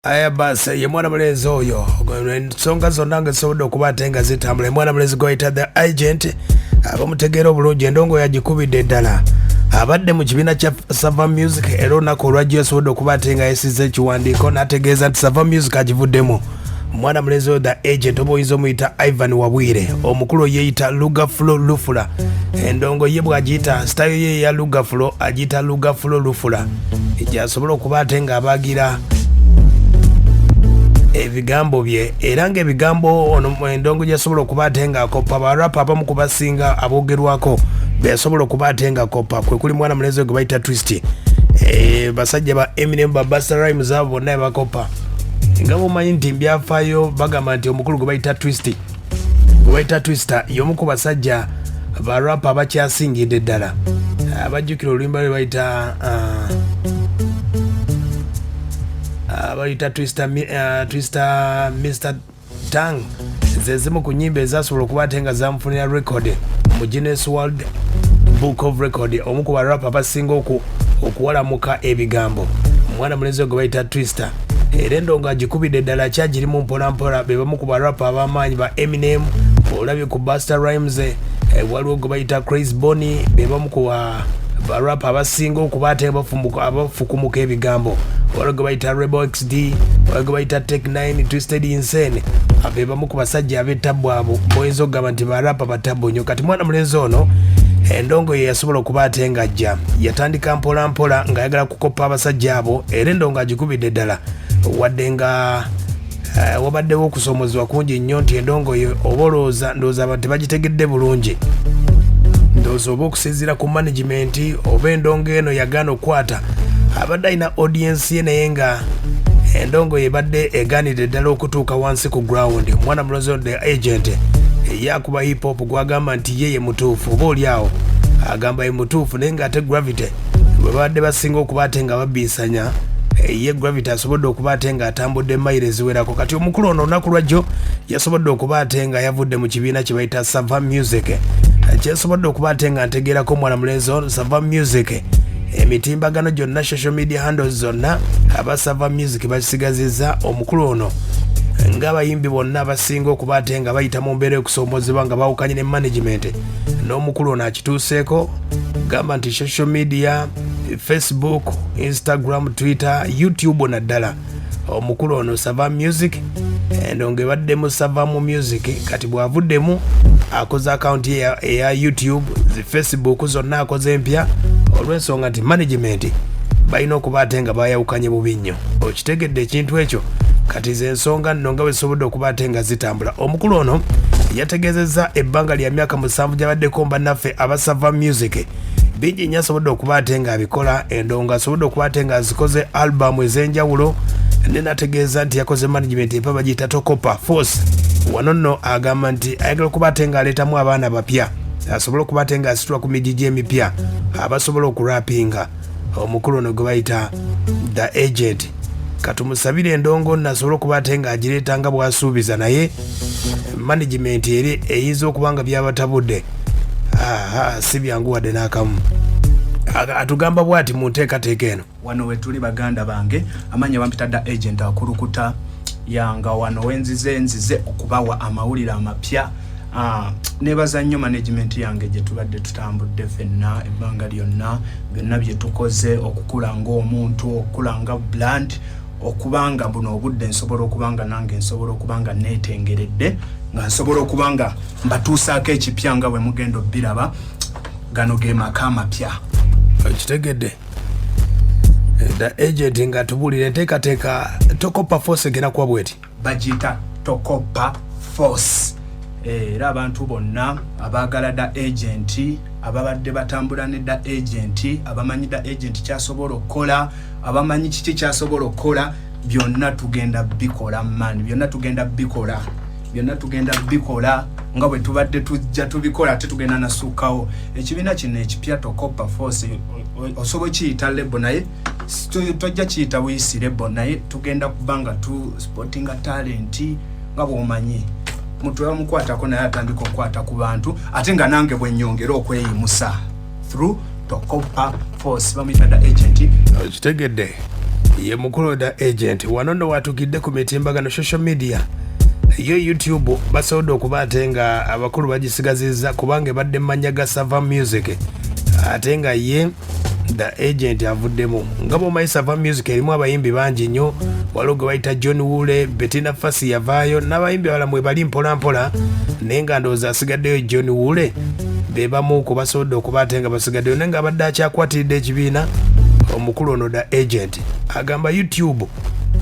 Aya basi, ye mwana mulenzi oyo, ensonga zonna nga zisobodde okuba ate nga zitambula. Mwana mulenzi gwayita The Agent, abamutegeera obulungi, endongo yagikubidde ddala. Abadde mu kibiina kya Sava Music, era olunaku olwajjo yasobodde okuba ate nga yesiza ekiwandiiko n'ategeeza nti Sava Music agivuddemu. Mwana mulenzi oyo The Agent, oba oyinza omuyita Ivan Wabwire, omukulu yeeyita Lugafulo Lufula. Endongo ye bw'agiyita sitayo ye eya Lugafulo, agiyita Lugafulo Lufula, gyasobola okuba ate ng'abagira ebigambo bye, era ng'ebigambo ono endongo gyasobola okuba ate ng'akoppa barapa abamu ku basinga aboogerwako beyasobola okuba ate ng'akoppa, kwe kuli mwana mulenzi gwe bayita Twist, basajja ba Eminem, ba Busta Rhymes, abo bonna bakopa. Nga bwomanyi nti mbyafaayo bagamba nti omukulu gwe bayita Twist, gwe bayita Twister, y'omu ku basajja ba rapa abakyasingidde ddala. Abajjukira oluyimba lwe bayita bayita Twister, Twister Mr Tang, ze zimu ku nyimba ezasobola okuba ate nga zamufunira record mu Guinness World Book of Record, omu ku barapa abasinga okuwalamuka ebigambo, omwana mulenzi gwe bayita Twister. Era endongo agikubidde ddala, kyagirimu mpolampola. Be bamu ku barapa ab'amaanyi ba Eminem, olabye ku Busta Rhymes, waliwo gwe bayita Chris Bonny, be bamu ku barapa abasinga okuba ate abafukumuka ebigambo. Waliwo gwe bayita Rebel XD, waliwo gwe bayita Tech 9, Twisted Insane, be bamu ku basajja ab'ettabbu abo boyinza okugamba nti barapa batabbu nnyo. Kati mwana mulenzi ono endongo ye yasobola okuba ate ng'ajja yatandika mpola mpola ng'ayagala kukopa abasajja abo, era endongo agikubidde ddala, wadde nga wabaddewo okusoomozebwa kungi nnyo nti endongo ye oba olowooza ndowooza abantu tebagitegedde bulungi, ndowooza oba okusinziira ku management oba endongo eno yagaana okukwata. Abadde alina audience ye, naye nga endongo yebadde egaanidde ddala okutuuka wansi ku ground. Omwana mulozi The Agent yakuba hip hop gwagamba nti ye ye mutuufu, oba oli awo agamba ye mutuufu, naye ng'ate Gravity bwe babadde basinga okuba ate nga babiisanya, ye Gravity asobodde okuba ate ng'atambudde mayiro eziwerako. Kati omukulu ono olunaku lwajjo yasobodde okuba ate nga yavudde mu kibiina kye bayita Sava Music. Kyesobodde okuba ate nga ntegeerako, omwana mulenzi ono Sava Music emitimbagano gyonna, social media handles zonna, aba Sava Music bakisigazizza. Omukulu ono ng'abayimbi bonna abasinga okuba ate nga bayita mu mbeera ekusoomozebwa nga bawukanye ne management, n'omukulu ono akituuseeko. Gamba nti social media, Facebook, Instagram, Twitter, YouTube naddala, omukulu ono Sava Music endongo ebaddemu Sava mu Music. Kati bw'avuddemu akoze akawunti ye eya YouTube, zi Facebook zonna akoze empya, olw'ensonga nti management balina okuba ate nga bayawukanye bubi nnyo. Okitegedde ekintu ekyo? Kati ze ensonga nno nga bwezisobodde okuba ate nga zitambula. Omukulu ono yategeezezza ebbanga lya myaka 7 gy'abaddeko bannaffe abasava Music, bingi nnyo asobodde okuba ate ng'abikola. Endongo asobodde okuba ate ng'azikoze album ez'enjawulo, ne nategeeza nti yakoze management empa bagiyita Tokopa Force. Wano nno agamba nti ayagala okuba ate ng'aleetamu abaana bapya, asobole okuba ate ng'asitula ku migigi emipya abasobola okurapinga. Omukulu ono gwe bayita The Agent, katumusabire endongo nno asobole okuba ate ng'agireeta nga bw'asuubiza, naye management eri eyinza okuba nga byabatabudde. Aha, si byangu wadde n'akamu. Atugamba bw'ati mu nteekateeka eno. Wano wetuli, baganda bange, amanya bampita The Agent Akulukuta yanga. Wano wenzize, nzize okubawa amawulire amapya. Nebaza nnyo management yange gye tubadde tutambudde ffenna ebbanga lyonna, byonna bye tukoze okukula ng'omuntu, okukula nga brand, okubanga buno obudde nsobola okuba nga nange nsobola okuba nga neetengeredde, nga nsobola okuba nga mbatuusaako ekipya nga bwe mugenda obbiraba. Gano ge maka amapya. Okitegedde? The Agent nga tubuulira enteekateeka Tokopa Force egenda kuba bweti. Bagiyita Tokopa Force, era abantu bonna abaagala The Agent, ababadde batambula ne The Agent, abamanyi The Agent kyasobola okukola, abamanyi kiki kyasobola okukola, byonna tugenda bikola man, byonna tugenda bikola, byonna tugenda bikola nga bwe tubadde tujja tubikola, ate tugenda nasukkawo. Ekibiina kino ekipya Tokopa Force osobola kiyita label, naye tojja kiyita buyisi label, naye tugenda kuba nga tu supportinga talent. Nga bw'omanyi, muntu bamukwatako naye atandika okukwata ku bantu, ate nga nange bwe nyongera okweyimusa through Tokopa Force. Bamuyita The Agent. Okitegedde? Ye mukulu the agent wano nno watukidde ku mitimbagano social media yo YouTube basobodde okuba ate nga abakulu bagisigazizza kubanga ebadde mumanya ga Sava Music, ate nga ye the agent avuddemu. Nga bwomanyi, Sava Music erimu abayimbi bangi nnyo. Waliwo gwe bayita John Wule, Bettina Fasi yavaayo n'abayimbi abalala mwe bali mpolampola, naye nga ndowooza asigaddeyo John Wule, be bamu ku basobodde okuba ate nga basigaddeyo, naye nga abadde akyakwatiridde ekibiina. Omukulu ono the agent agamba YouTube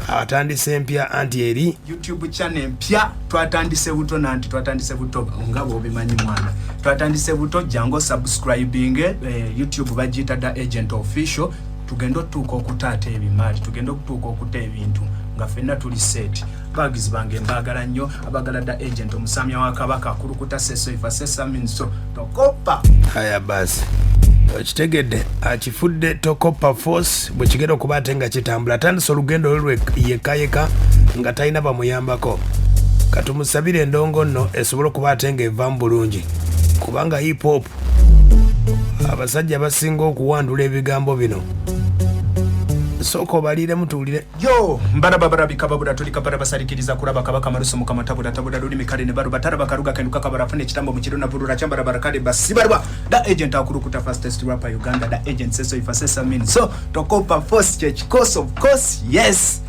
atandise empya anti eri YouTube channel empya. Twatandise buto, nanti twatandise buto nga bwobimanyi mwana, twatandise buto. Jangu subscribing YouTube bagiyita The Agent Official. Tugende otutuuka okutaata ebimaali, tugende okutuuka okuta ebintu nga ffenna tuli set. Abawagizi bange mbaagala nnyo, abagala The Agent, omusamya wa Kabaka akulukuta sesoifa sesaminso tokopa. Aya basi, okitegedde, akifudde Tokopa Force. Bwe kigenda okuba ate nga kitambula, atandise olugendo lwe yekka yekka nga talina bamuyambako. Katumusabire endongo nno esobole okuba ate nga evaamu bulungi, kubanga hip hop abasajja basinga okuwandula ebigambo bino. Sooka obaliremu tuwulire. Yo mbaraba barabika babura tulika barabasalikiriza kuraba kabaka maruso mukama tabura tabura lulimi kale ne baruba taraba karuga kenduka kabara fune ekitambo mu kiro navurura kyambara barakale basibarwa. The Agent akulukuta, fastest rapper Uganda. The Agent seso ifa sesa mean so tokopa force church course of course, yes.